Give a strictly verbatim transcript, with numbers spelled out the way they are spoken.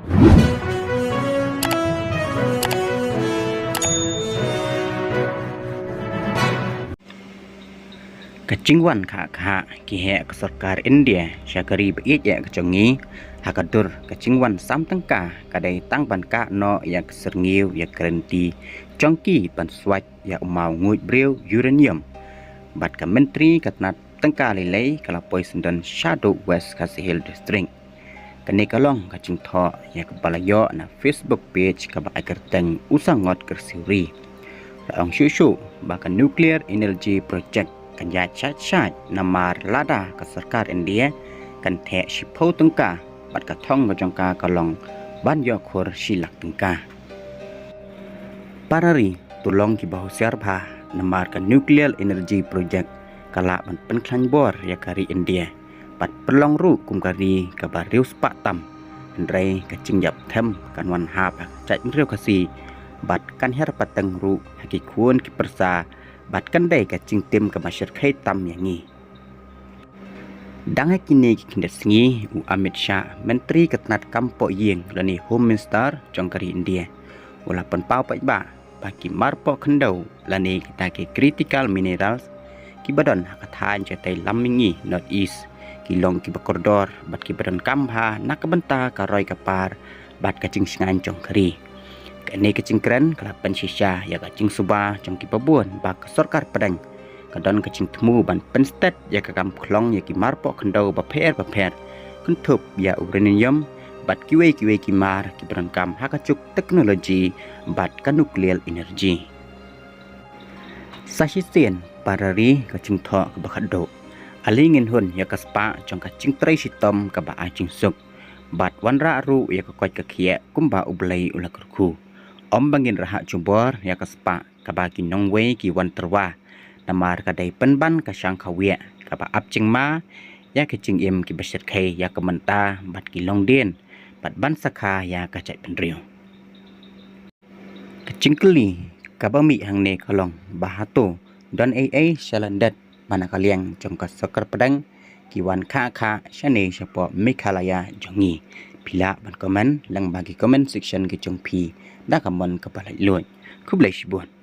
Ka jingwan kha kha ki heh ka sorkar India sha ka ri ba ïeit ïa ka jong ngi, ha ka dur ka jingwan sam tyngka ka dei tang ban kah noh ïa ka syrngiew ïa ka rynti jong ki ban swait ïa u maw nguid briew uranium. Bad ka Myntri ka tnat tyngka lei lei ka la poi syndon shaduh West Khasi Hills District. Kane ka long ka jingthoh ïa kaba la ïoh na Facebook page kaba ai kyrteng U Sangot Kyrsiew Ri. La ong shuh shuh ba ka nuclear energy project kan ïaid shait shait namar lada ka sorkar India kan theh shiphew tyngka bad ka thong ka jong ka ka long ban ïoh khur shi lak tyngka. Para ri, to long kiba husiar bha namar ka nuclear energy project ka lah ban pynkhlaiñ bor ïa ka ri India bad pynlong ruh kum ka ri kaba riewspah tam. Hynrei ka jingïap them kan wan hap ha ka jaitbynriew Khasi bad kan hiar pateng ruh ha ki khun ki pyrsa bad kan dei ka jingtim kaba shyrkhei tam ïa ngi. Dang ha kine ki khyndiat sngi, u Amit Shah, Myntri ka tnat kam poh ïing lane Home Minister jong ka ri India, u la pynpaw paidbah ba ki marpoh khyndew lane kita ki critical minerals kiba don ha ka thaiñ shatei lam mihngi North East ki long kiba kordor bad kiba donkam bha na ka bynta ka roi ka par bad ka jingshngaiñ jong ka ri. Kane ka jingkren ka la pynshisha ïa ka jingsuba jong kiba bun ba ka sorkar pdeng ka don ka jingthmu ban pynstet ïa ka kam khlong ïa ki marpoh khyndew bapher bapher, kynthup ïa uranium bad kiwei kiwei ki mar kiba donkam ha ka juk teknoloji bad ka nuclear energy. Sa shisien, para ri, ka jingthoh kaba khatduh, ale ngin hun ïa ka spah jong ka jingtrei shitom kaba ai jingsuk bad wanrah ruh ïa ka koit ka khiah kumba U Blei u la kyrkhu. Ym ba ngin rhah jubor ïa ka spah kaba ki nongwei ki wan tyrwa, namar ka dei pynban ka shang khawiah kaba ap jingma ïa ka jingim kiba shyrkhei ïa ka mynta bad ki longdien bad ban sakha ïa ka jaitbynriew. Ka jingkylli kaba mih hangne ka long ba hato don ei ei sha lyndet ba na ka liang jong ka sorkar pdeng ki wan kha kha shane shapoh Meghalaya jong ngi. Phi lah ban comment lyngba ki comment section ki jong phi da ka mon kaba laitluid. Khublei shibun.